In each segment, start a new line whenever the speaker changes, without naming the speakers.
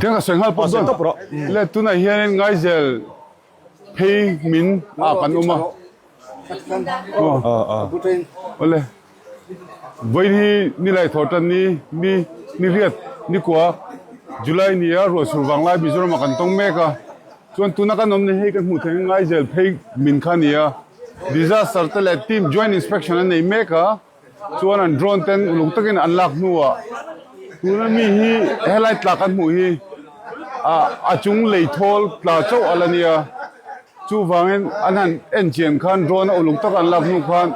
Tiang ka sawi nghal pawp dawn. Le tunah hianin Ngaizel phei min ah kan awm a. Awle. Vawiin hi nilai thaw tan ni ni ni riat ni kua July ni a ruahsur vang lai Mizoram ah kan tawng mek a. Chuan tuna kan awm ni hei kan hmuh theih ang Ngaizel phei min kha a ni a. Disaster te leh team joint inspection an nei mek a. Chuan an drone ten uluk takin an lak hnuah tuna mi hi helai tla kan hmuh hi ah a chung lei thawl tla chauh a la nia chuvangin an han en chian khan drone a uluk taka an lak hnu khan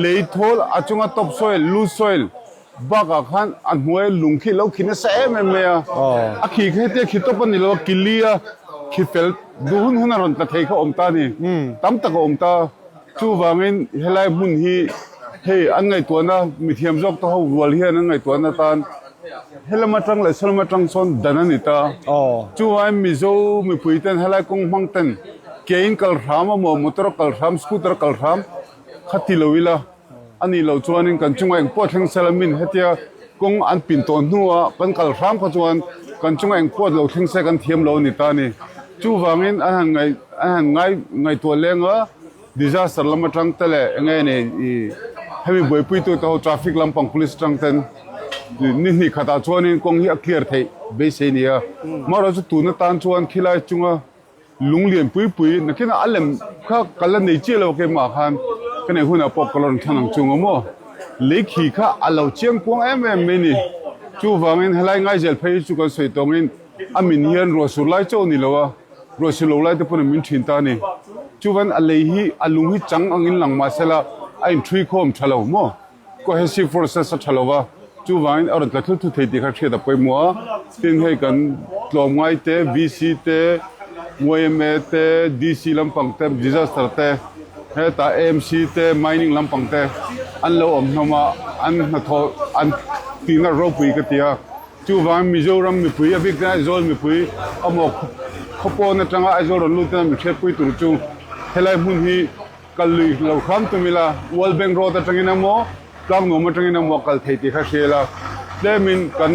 lei thawl a chunga top soil loose soil bakah khan a hnuai lung khi lo khi nasa em em mai a a khi kha hetia khi tawp a ni lo a kili a khi fel duh hun hun a rawn tla thei kha a awm ta a ni tam tak a awm ta. Chuvangin helai hmun hi hei an ngaihtuahna mithiam zawk te ho rual hian an ngaihtuahna tan helam atang leh salam atang sawn dan a ni ta. Chuvangin Mizo mipui ten helai kawng hmang ten ke in kal hram emaw motor a kal hram scooter a kal hram kha ti lo ila a nih loh chuanin kan chungah engpawh thleng sela min hetia kawng an pin tawh hnuah kan kal hram kha chuan kan chungah engpawh lo thleng se kan thiam lo a ni ta a ni. Chuvangin an han ngaih an han ngai ngaihtuah leng a, disaster lam atang te leh eng nge ni ih hemi buaipuitu te ho traffic lampang police atang ten ni hnih khatah chuanin kawng hi a clear theih beisei a ni a. Amaherawhchu chu tun atan chuan khilai chunga lung lian pui pui nakinah a lem kha ka la nei chiah lo a keimah khan ka neih hunah pawh ka la rawn thlan ang chung a maw. Lei khi kha a lo chiang kuang em em mai a ni. Chuvangin helai ngaizel phei hi chu kan sawi tawngin A min hian ruah sur lai chauh a ni lo a, ruah sur lo lai te pawn a min thin ta a ni. Chuvan a lei hi a lung hi chang angin lang mah sela a inthui khawm tha lo maw? Cohesive forces a tha lo va, chuvangin a rawn tla thut thut thei tih kha hriat a pawimawh a. Tin hei kan tlawmngai te, VC te, yma te, DC lampang te, disaster te, hetah AMC te, mining lampang te an lo awm hlawm a, an hnathawh an tihna ropui ka ti a. Chuvang Mizoram mipui a bik ten Aizawl mipui amaw khawpawn atanga Aizawl rawn lut tena min hriatpui tur chu helai hmun hi kal lui lo hram tum ila World Bank Road atangin emaw Tlangnuam atangin emaw a kal thei tih kha hria ila tlemin kan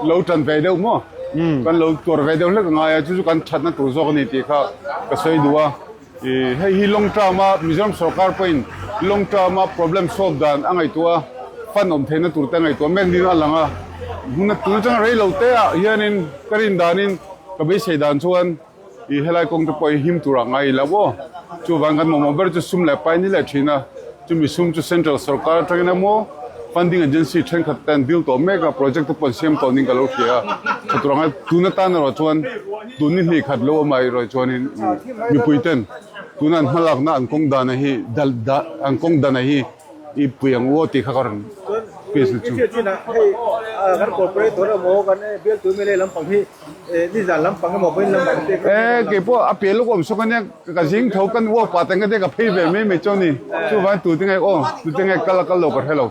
lo tan ve deuh maw kan lo tuar ve deuh hlek a ngai a chu chu kan thatna tur zawk a ni tih kha ka sawi duh a. Ih hei hi long term a Mizoram sorkar pawhin long term a problem solve dan a ngaihtuah a, fund awm theihna tur te a ngaihtuah mek niin a lang a. Hmun a tun atanga rei lo te ah hianin ka rin danin ka beisei dan chuan ih helai kawng te pawh hi him turah ngai ila aw. Chuvang kan mamawh ber chu sum leh pai ni leh thin a, chumi sum chu central sorkar atangin emaw funding agency thenkhat te an deal tawh mek a, project te pawh an siam tawh niin ka lo hria a. Tha tur anga tun atan erawh chuan. Tun ni hnih khat lo awm ah erawh chuanin mipui ten tuna an hmalakna an kawng dana hi dal dah an kawng dana hi i pui ang u aw tih kha ka rawn piece na chu. E keipawh a pian lawk awm sawk ania ka zing tho kan uak pah teng ka tia ka phei ve mai mai chuan ni chuvangin tute nge aw tute nge kal a kal lo ka hre lo.